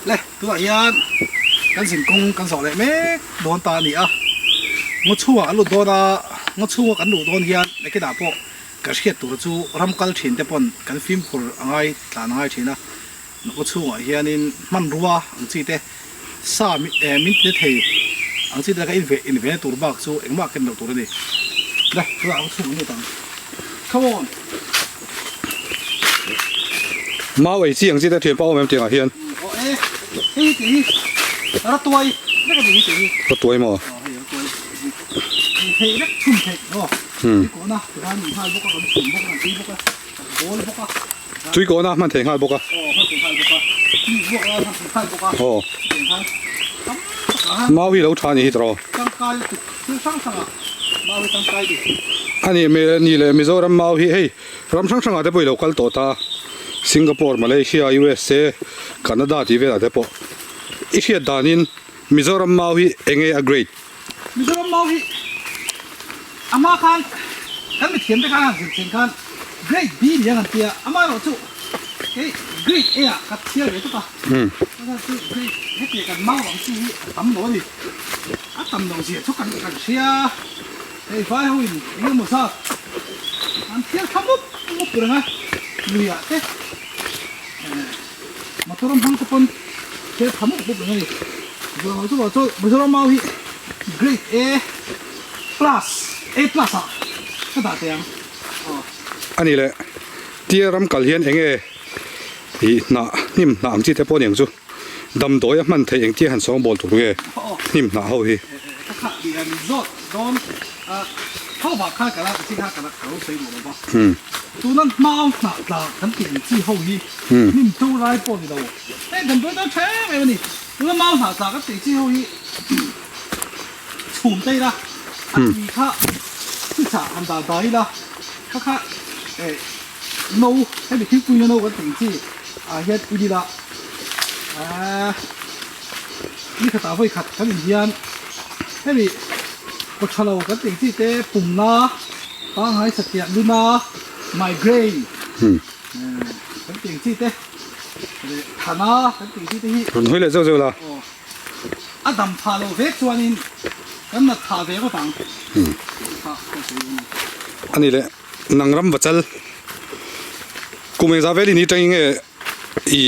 Le, tunah hian kan zin kawng kan zawh leh mek dawn ta a ni a. Ngaw chhungah kan lut dawn a, ngaw chhunga kan luh dawn hian nakinah pawh kan hriat tur chu ram kal thin te pawn kan fimkhur a ngai tlan a ngai thin a. Ngaw chhungah hianin hmanrua ang chi te, sa min ti thei ang chi te laka inve tur bak chu engmah ken loh tur a ni. Le, tunah ngaw chhung kan lut ang. Come on! Mau ei chi ang chi te thian pawh a awm em tiangah hian. Aw e, hei hi tih hi ratuai vek a ni hi tih hi. Ratuai maw? Aw hei ratuai ei theih vek chhum theih maw? Tui kawhna tikhan min nghal bawk a kan chhum bawk a kan tui bawk a kan bawl bawk a. Tui kawhna hman thei nghal bawk a. Aw hman thei nghal bawk a, tui buak lai hman thei nghal bawk a. Aw. Chutiang khan tam takah khan. Mau hi lo tha a ni hi tawh. Tangkai lutuk thil hrang hrangah mau hi tangkai duh. A nih ni leh Mizoram mau hi hei ram hrang hrangah te pawh i lo kal tawh ta Singapore, Malaysia, USA, Canada tih velah te pawh i hriat danin Mizoram mau hi eng nge a grade? Mizoram mau hi a hma khan kan mithiam te khan han zir chhin khan grade B ni ang an tia amaherawh chu kei grade A ah ka chhiar ve tawp a chuan chu grade hetiang kan mau ang chi hi a tam lo a ni a tam lo zia chu kan kan hria hei vai ho in eng emaw zat an thiar thla mup mup reng a lui ah te Motor a hmang te pawn thil tha mup mup reng a ni. Mizoram chu chu Mizoram mau hi grade A plus A plus ah ka dah teh ang aw. A ni le, tia ram kal hian eng nge ih hnah hnim hnah ang chi te pawh a ni ang chu. Damdawi a hman theih engtia han sawngbawl tur nge hnim hnah ho hi. Ka khah tih han zawt dawn a ho vah khan ka la chi kha ka la ka lo sawi duh lo va. Tuna hmau hnah tla kan tih ang chi ho hi hnim to lai pawh ni lo. Hei damdawi tan tha em em a ni. Tuna hmau hnah tla kan tih chi ho hi chhum ta ila a tui kha chhichah han dah dah ila kha kha eh no hemi thingpui na no kan tih ang chi ah hian in ila ahh ni khatah vawi khat kan in hian hemi kaw tha lo kan tih ang chi te pumna pangngai satliah luna migraine kan tih ang chi te leh thana kan tih ang chi te hi rawn hawi leh zeuh zeuh la aw a dam phah loh vek chuanin kan nat phah ve ngawt ang kha ka sawi a ni. A ni leh. Nang ram va chal. Kum engzah vel in i tangin nge i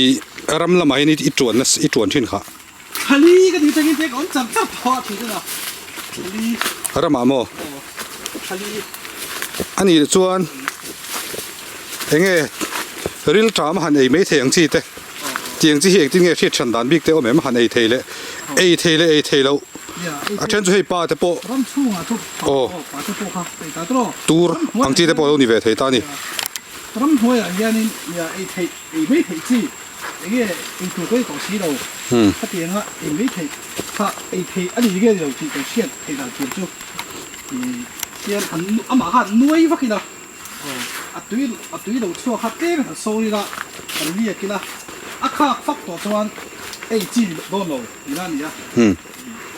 ram lamah hian i tuan nasa i tuan thin kha? Thali ka tih tangin te ka awm char char tawh a tih chuan thali. Ramah maw? Aw thali. A nih chuan enge ril ṭam a han ei mai thei ang chi te tiang chi hi engtin nge hriat ṭhan dan bik te awm em han ei thei leh ei thei leh ei thei loh. A then chu hei pa te pawh aw tur ang chi te pawh a lo ni ve thei ta a ni.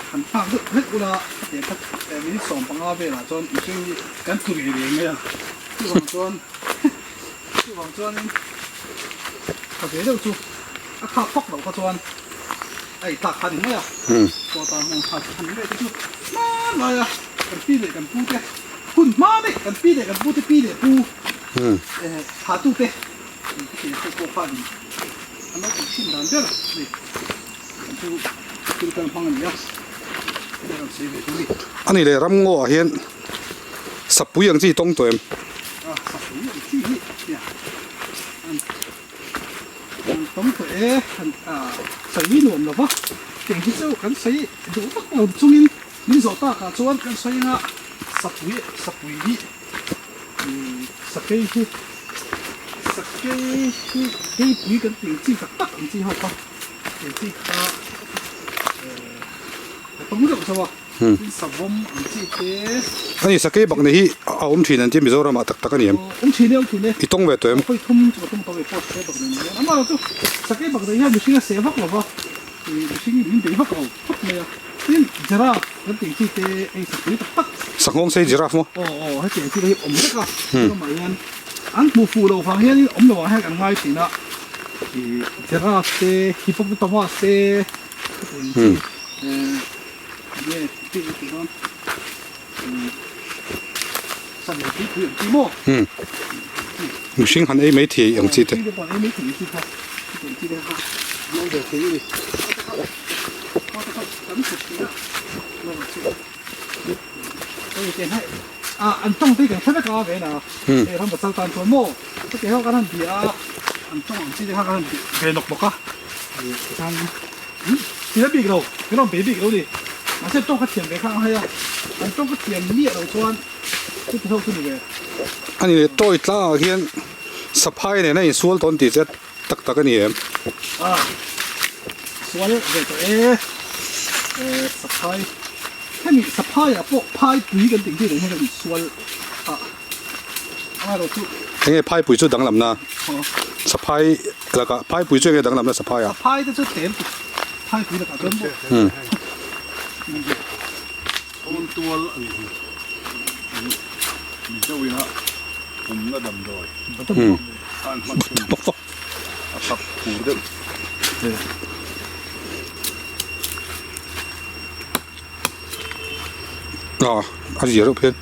Han phak deuh hlek ula hetiang kha minute 15 velah chuan mihring hi kan tlu ve ve mai a, chuvang chuan chuvang chuanin tha ve deuh chu a khak fak loh kha chuan a ei tlak kha a ni mai a, chawta hmun kha a ni mai te chu hmanlai a kan pi leh kan pu te hun hma daih kan pi leh kan pu te pi leh pu thah tu te hetiang ho pawh kha an lo tih thin dan ber a ni. A ni leh ramngaw ah hian sapui ang chi tawng tawh em? Kei chi kha a tawng deuh chauh a, tin savawm ang chi te. A ni, sakei bak nei hi a awm thin an tia Mizoram ah tak tak a ni em? Awm thin e, awm thin e. I tawng ve tawh em? Hawi thum chu ka tawng tawh ve pawh sakei bak nei ni hian. Amaherawh chu sakei bak nei hian mihring a seh vak lo va, mihring in min bei vak lo khawp mai a. Tin giraffe kan tih chi te hei sapui tak tak. Sanghawng sei giraffe maw? Aw aw, hetiang chi te hi awm vek a. Mizoram ah hian an hmuh fuh loh vang hianin awm lo ah hian kan ngai thin a. Ih giraffe te hippopotamus te khatiang chi enge tih a tih dawn sangha pui pui ang chi maw mihring han ei mai thei ang chi te mihring te pawh an ei mai thei ang chi kha khatiang chi te kha an awm ve thei a ni kan hmu thin a an tawng te hi kan hre vek a ve na hei ram pasal tan chuan maw Hetiang ho kan han bia a, an tawng ang chi te kha kan han ve nawk bawk a, tikhan thil a bik lo, kan rawn bei bik lo ni, mahse tawng kha thiam ve kha ang hei a, an tawng kha thiam miah lo chuan chuti ho chu ni ve. A ni leh tawi tlangah khian saphai nen a insual tawn tih che tak tak a ni em? A sual ve tawh e, saphai hemi saphaiah pawh phai pui kan tih ang chi nen hian kan insual a. Enge phaipui chu danglamna saphai lakah phaipui chu enge danglamna saphai ah? Saphai te chu tel tuk phaipui lakah chuan maw? Chhawn tual a nih hi. Mizo ina pumna damdawi a an hman thin a thap phur deuh. A a zia reuh phian.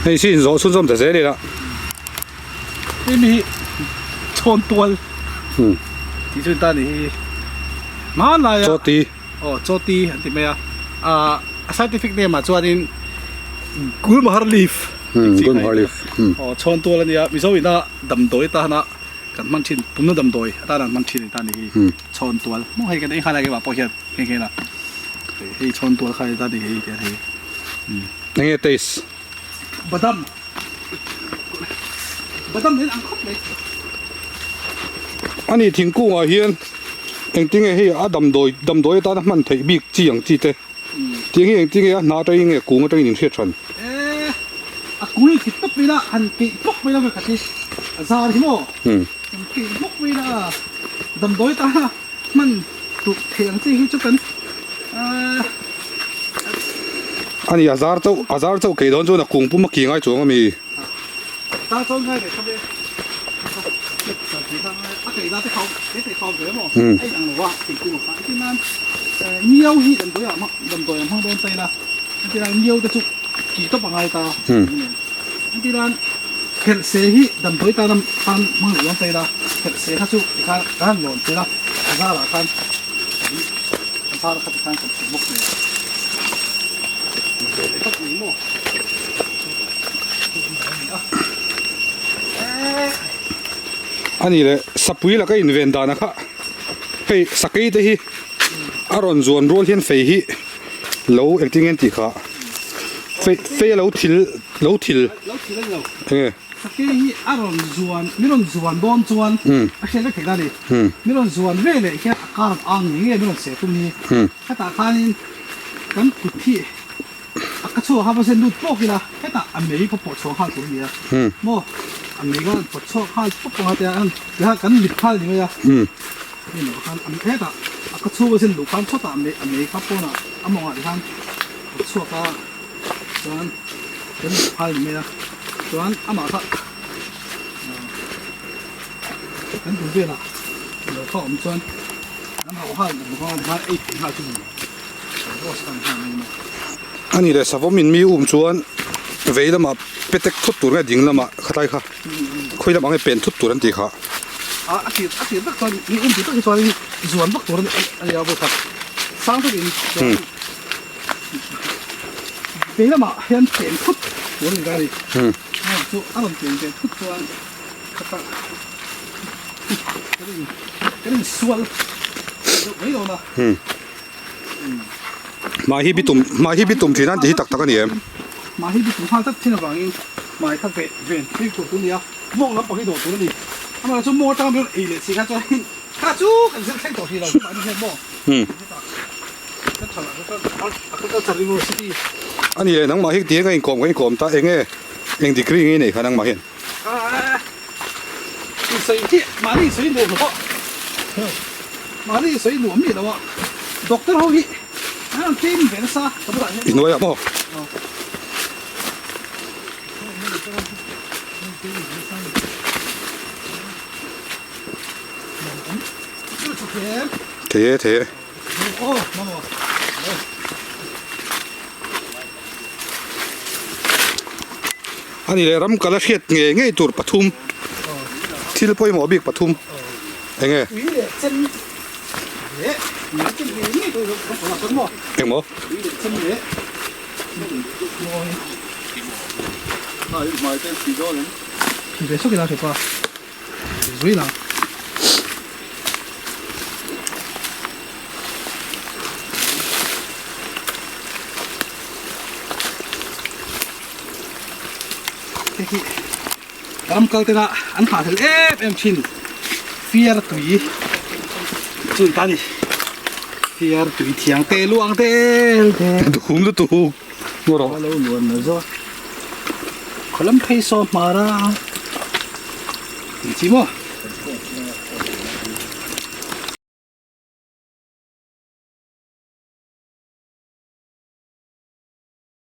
Hei si in zawh chhunzawm ta zel ila. Hei mi hi chhawn tual tih chu ta ni hi hmanlai a Chawti. Aw chawti an ti mai a a scientific name ah chuanin Gulmohar leaf tih chi Gulmohar leaf aw chhawn tual a nia Mizo ina damdawi atana kan hman thin pumna damdawi atana an hman thin a ni ta ni hi chhawn tual maw hei kan ei nghal a keimah pawh hian nghe nghe la hei chhawn tual kha a ni ta ni hei tiang hei Enge taste? Badam badam nen ang khawp mai. Ani thingkungah hian engtinge hei a damdawi damdawi atana hman theih bik chi ang chi te. Tiang hi engtin nge a hna atangin nge kung atangin in hriat than? E, a kung hi kit tawp mai la, han keih hmawk mai la vekhat hi a zar hi maw? Han keih hmawk mai la, damdawi tana hman duh theih ang chi hi chu kan eh. Ani a zar chauh, a zar chauh keih dawn chuan a kung pum a ki ngai chuang ami? Ta chuan ngai ve kha ve, a keih na te kha he te kha ve maw? A inang lo a, thingkung a kha. Engtin nan Ngiau hi damdawi ah damdawi an hmang dawn ta ila, engtin nan ngiau te chu kih tawp a ngai ta. Engtin nan khelhse hi damdawi tan tan hmang leh dawn ta ila, khelhse kha chu tikhan kan han lawn tir a, a zarah khan a zar kha tikhan kan chhuk bawk nen. Ve leh tawp mai maw? A ni leh sapui laka inven dana kha hei sakei te hi a rawn zuan rual hian fei hi lo engtin nge an tih kha fei fei a lo thil lo thil enge Sakei hi a rawn zuan min rawn zuan dawn chuan a hriat vek theih a ni min rawn zuan ve leh hian a kar ang nge nge min rawn seh tum hi hetah khanin kan kut hi A ka chhuak a va zen lut pawk ila hetah a mei khaw pawh chhuah nghal tur a ni a maw a mei kha pawt chhuak nghal pawp ang a tia ang tiha kan lip nghal ni mai a hei lo khan hetah a ka chhung a zen luh khan chawtah a mei a mei kha pawnah a mawngah te khan pawt chhuak a chuan kan lip nghal ni mai a chuan amah kha kan bul velah lo kha awm chuan kan hauh nghal ni bawk a tikhan ei theih nghal chu ni. A ni leh savawm in mi um chuan vei lamah petek thut tur nge ding lamah khatlai kha khawi lamah nge pen thut tur an tih kha. A tir a tir vek chuan mi um tur tak hi chuan zuan vak tur a ni a vawi khat sang deuh in chuan vei lamah hian pen thut tur a ni ta a ni chu a rawn pen ve thut chuan khatah kan in kan insual deuh mai dawn a. Hmai hi bitum hmai hi bitum thin an ti hi tak tak a ni em? Hmai hi bitum nghal tlat thin avangin hmai kha ve ven thil tur tur a ni a, mawng lampang hi dawh tur a ni. Amaherawhchu chu mawng atanga min rawn ei leh si kha chuan kha chu kan zir thleng tawh hrih lo mahni hian maw hetah Central Agriculture University. A ni le nangmah hi tiang a inkawm kan inkawm ta eng nge eng degree nge i neih kha nangmah hian? Insawi hi mahni insawi nuam lo a, mahni insawi nuam mi lo a. Doctor ho hi an rawn training ve nasa ka bulah hian. Innuaiah maw? Thei e thei e. Ani leh ram kala hriat ngei ngei tur pathum thil pawimawh bik pathum eng nge? Engmaw? Ram kal tena an hah hlel em em thin fiar tui chu ta ni fiar tui thiang te luang te te duhum lutuk ngaw rawh lo luan na zo khawlam phei saw hmara tih chi maw.